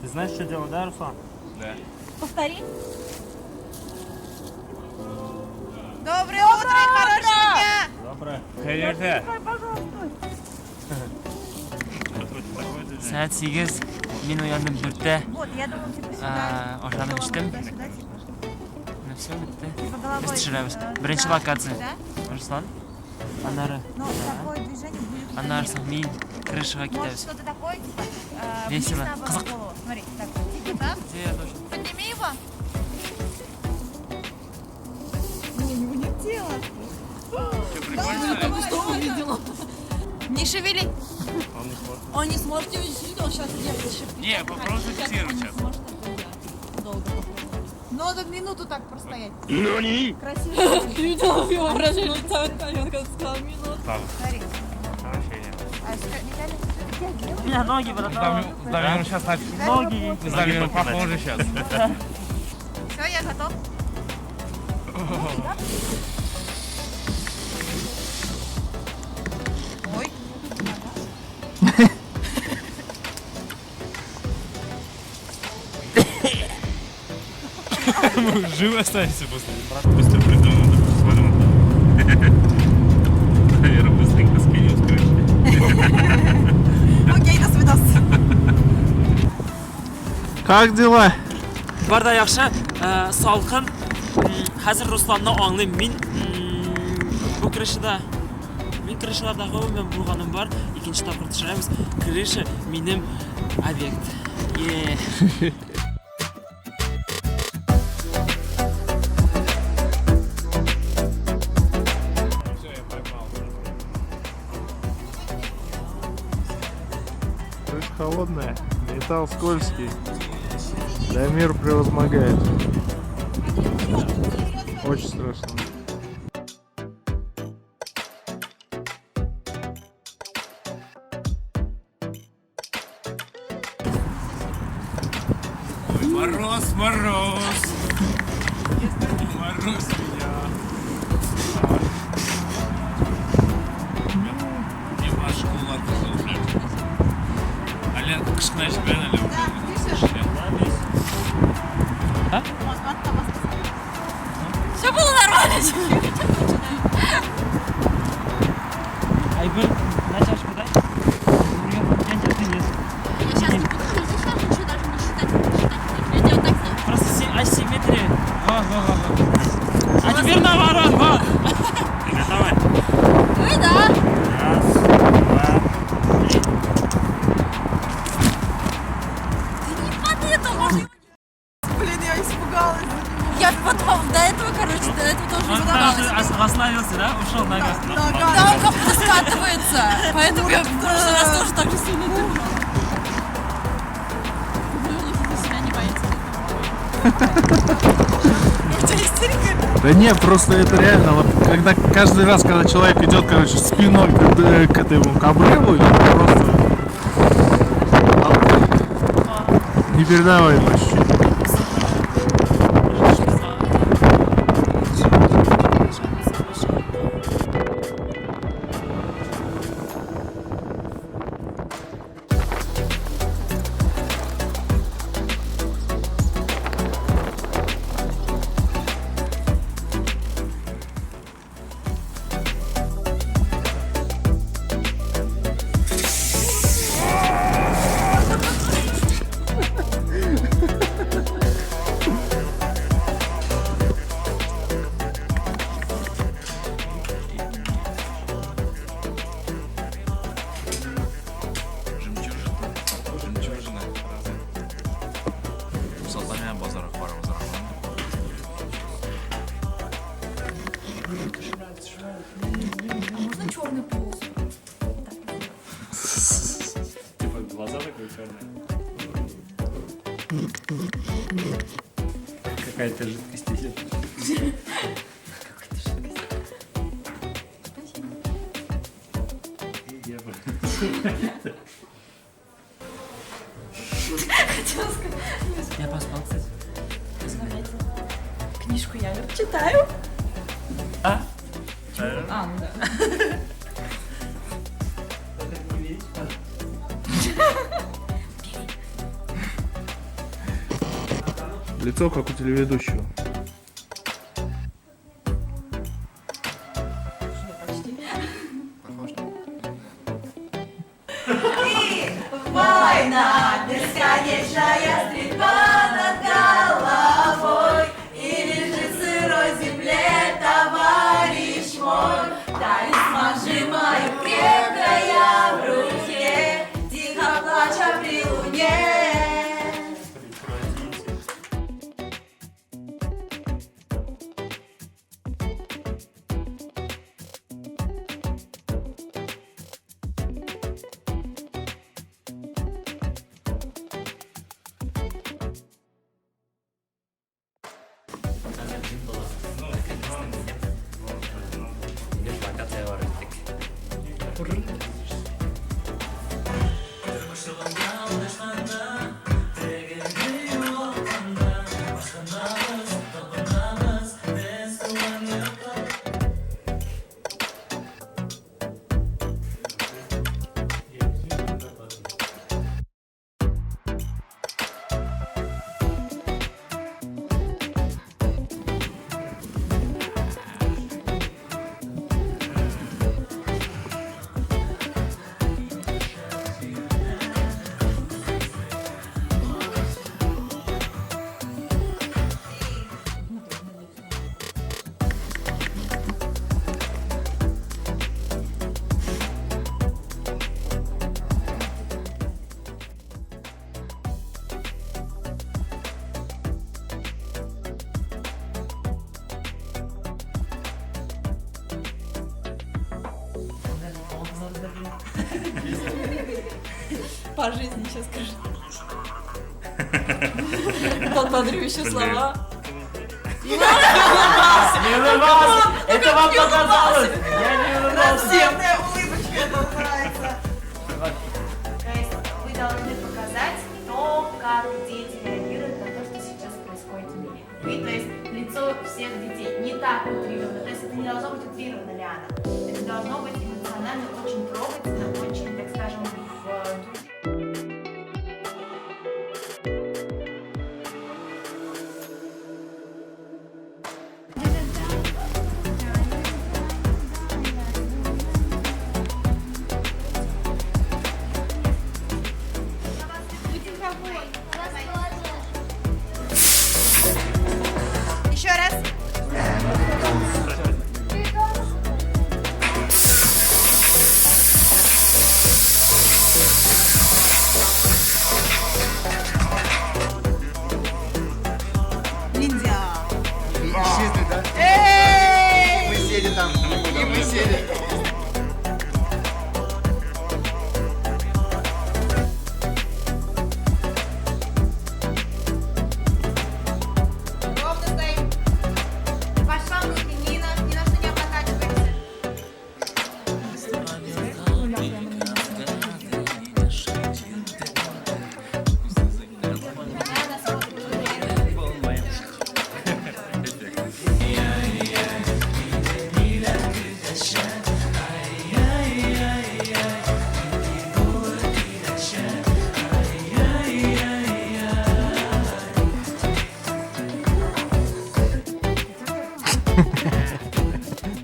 Ты знаешь, что делать, да, Руслан? Да. Повтори. Доброе утро и хорошего дня! Доброе. Конечно. Сәгать 8, мин уяндым 4-тә. Вот, я думала, типа сюда. Ашадым, эчтем. Туда-сюда, типа, что? Ну все, бетте. Типа головой. Без төшерәбез. Беренче туда, локация. Да? Руслан. Аннары. Но такое движение будет. Аннары соң мин крышага Может, китәбез. что-то такое, типа, вниз Весело. наоборот Кызык. голову. Смотри, так, типа так. Где я должен? Подними его. У него нет тела. Прикольно. Что увидела? Не шевели. Он не сможет. Он не сможет его шевелить, он сейчас делает. Не, попробуй зафиксировать сейчас. Долго. Надо минуту так простоять. Красиво. Ты видела его выражение лица в этот момент, когда сказала минуту? Смотри. Вообще нет. А что, Виталий, что я делаю? У меня ноги, братан. С Дамиром сейчас Ноги. С Дамиром похоже сейчас. Все, я готов. Ой. Живы останемся после. Брат быстро придумал, да свалим оттуда. Наверное, быстренько скинем с крыши. Окей, до свидос. Как дела? Бар да яхшы, салкын. Хәзер Русланны аңлыйм. Мин бу крышада, мин крышаларда гомумән булганым бар. Икенче тапкыр төшерәбез. Крыша минем объект. Е. Все, я поймал. Крыша холодная, металл скользкий. Дамир превозмогает. Очень страшно. Ой, мороз, мороз. Мороз меня. Мне ваша кулак уже. Әле кышкына җибәрә әле. Все было нормально. Айгөл, на чашку дай. Я сейчас не буду, здесь сейчас ничего даже не считать, не считать. Я делаю так, знаешь. Просто асимметрия. Во, во, во, во. А теперь наоборот, вот. Ты готова? Ну и да. Раз, два, три. Ты не падай, это можно. Блин, я испугалась. Я потом до этого, короче, до этого тоже Он испугалась. там расслабился, да? Ушел на газ. Да, он как будто скатывается. Поэтому я в прошлый раз тоже так же сильно думала. Вы себя не боитесь. У тебя истерика? Да не, просто это реально, вот когда каждый раз, когда человек идет, короче, спиной к этому, к обрыву, я просто непередаваемое ощущение. Жемчужина. Солдамя базара пара базара. А можно черный полосу? Типа глаза такие черные. Какая-то жидкость идет. Какой-то жидкость. Спасибо. Хотела сказать. Я поспал, кстати. Заметила. Книжку я читаю. А? А, ну да. Вот это не видите? Лицо как у телеведущего. Война, бесконечная стрельба над головой, и лежит в сырой земле товарищ мой. Талисман сжимаю крепко я в руке, тихо плача при луне. Хәзер мин булам. Наконец-то минем локация бар иттек. По жизни сейчас скажи. Подбадривающие слова. Не улыбался! Это вам показалось! Я не улыбался! Всем улыбочка это называется. То есть вы должны показать то, как дети реагируют на то, что сейчас происходит в мире. Вы, то есть лицо всех детей не так утрировано. То есть это не должно быть утрировано, Лиана. Это должно быть эмоционально очень трогательно, очень, так скажем, в духе. Еще раз. Ниндзя. Исчезли, да? Эй! Мы сели там, и мы сели. Ровно стоим. По швам руки ни на что не облокачиваемся.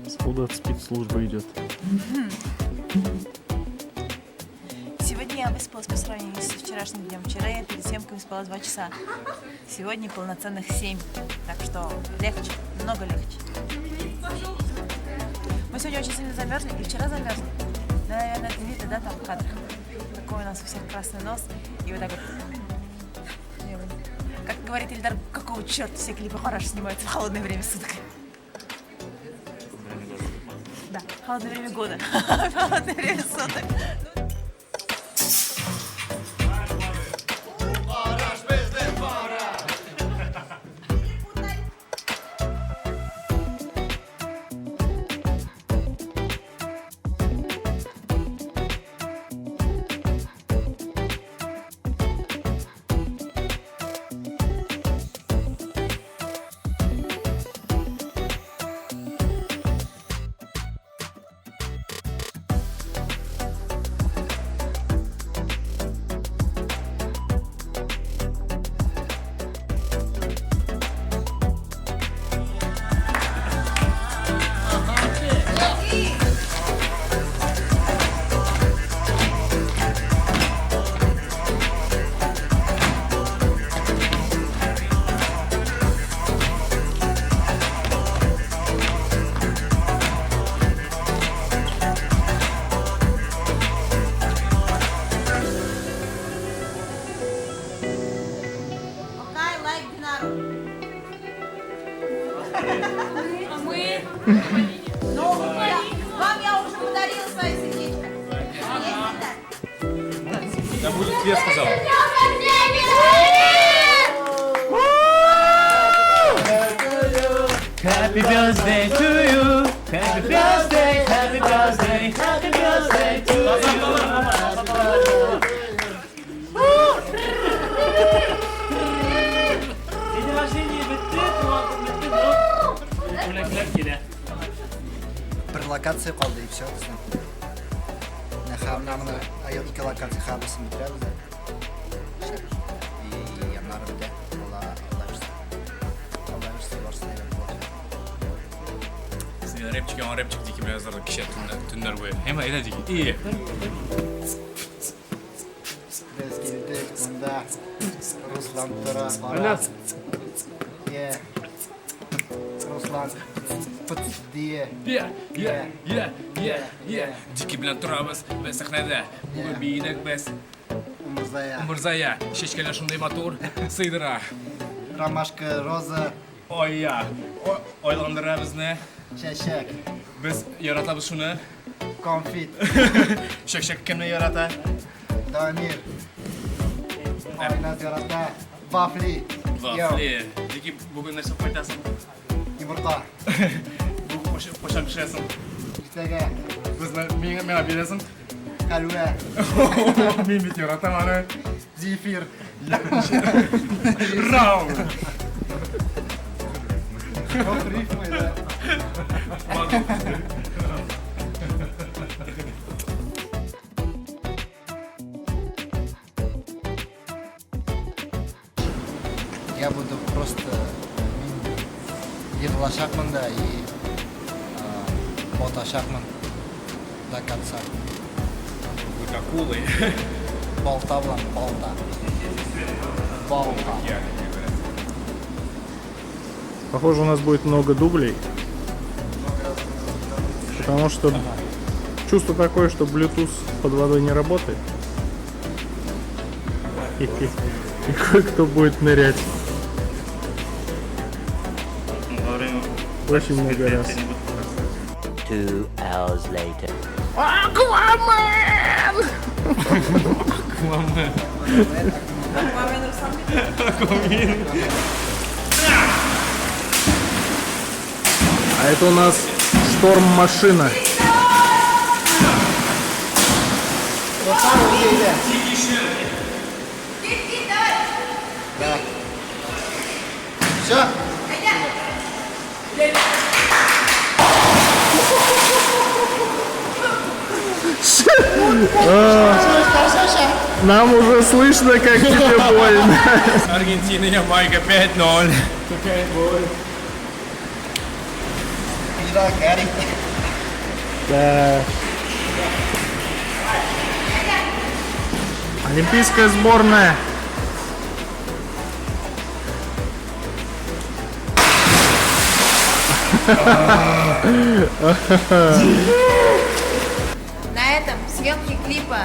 Откуда спецслужба идет? Сегодня я выспалась по сравнению с вчерашним днем. Вчера я перед съемками спала 2 часа. Сегодня полноценных 7. Так что легче, намного легче. Мы сегодня очень сильно замерзли и вчера замерзли. Да, наверное, это видно, да, там в кадрах. Такой у нас у всех красный нос. И вот так вот. Как говорит Ильдар, какого черта все клипы хорошо снимаются в холодное время суток? Да, холодное время года. Холодное время суток. Будет тебе сказал. Happy birthday to you. Happy birthday, happy birthday, happy birthday to you. День рождения бетте, туган көн бетте, но бүләкләр килә. Бер локация калды, и все, безнең. Менә менә менә ике локация һәммәсен бетерәбез дә. И аннары бетә. Алла Алла бирсә. Алла бирсә, барысы әйбәт булачак. Син рэпчик, яңа рэпчик дики белән яздырдык кичә төннәр буе. Әмма әйдә дики. И. Без килдек монда. Руслан тора, кара. Е. Руслан пыт дие. Е, е, е, е, е. Дики белән торабыз без сәхнәдә. Бүген биедек без. Умырзая. Умырзая. Чәчкәләр шундый матур. Сыйдыра. Ромашка, роза, Ой-я. Ойландыра безне. чәчәк, Без яратабыз шуны. конфет, Чәк-чәк кемне ярата? Дамир. Айназ ярата. Вафли. Вафли. Дики бүген нәрсә кайтасың? Йомырка. Бу кайчан пешерәсең? Иртәгә. Безне миңа миңа бирәсең? Хәлвә. Мин бит яратам аны. Зефир. Рау! Ох, рифмы, да. Я буду просто мин егылачакмын да и батачакмын до конца. Будет акулой. Балта белән балта. Балта. Похоже, у нас будет много дублей. Потому что чувство такое, что Bluetooth под водой не работает. И кое-кто будет нырять. Во время Очень много раз. я не буду показывать. 2 hours later. Аквамен! Аквамен. Аквамен Руслан. Аквамен. А это у нас шторм-машина. Руслан, иди, иди. Давай. Все? Әйдә. Нам уже слышно, как тебе больно. Аргентина, Ямайка 5-0. Какая боль. Пира, Гарри. Да. Олимпийская сборная. На этом съемки клипа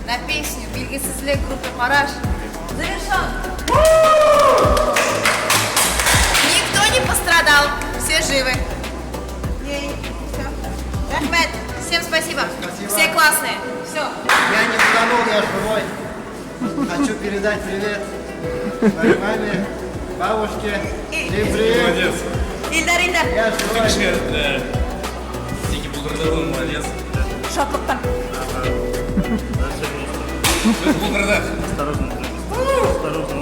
на песню «Билгесезлек» группы «Караш» завершен. Никто не пострадал, все живы. Всё. Рәхмәт, всем спасибо. Спасибо. Все классные. Все. Я не утонул, я живой. Хочу передать привет моей маме, бабушке. Всем привет. Молодец. Ильдар, Ильдар. Я живой. Дикий булдырды, молодец. Шатлыктан. Без булдырдык. Осторожно, осторожно.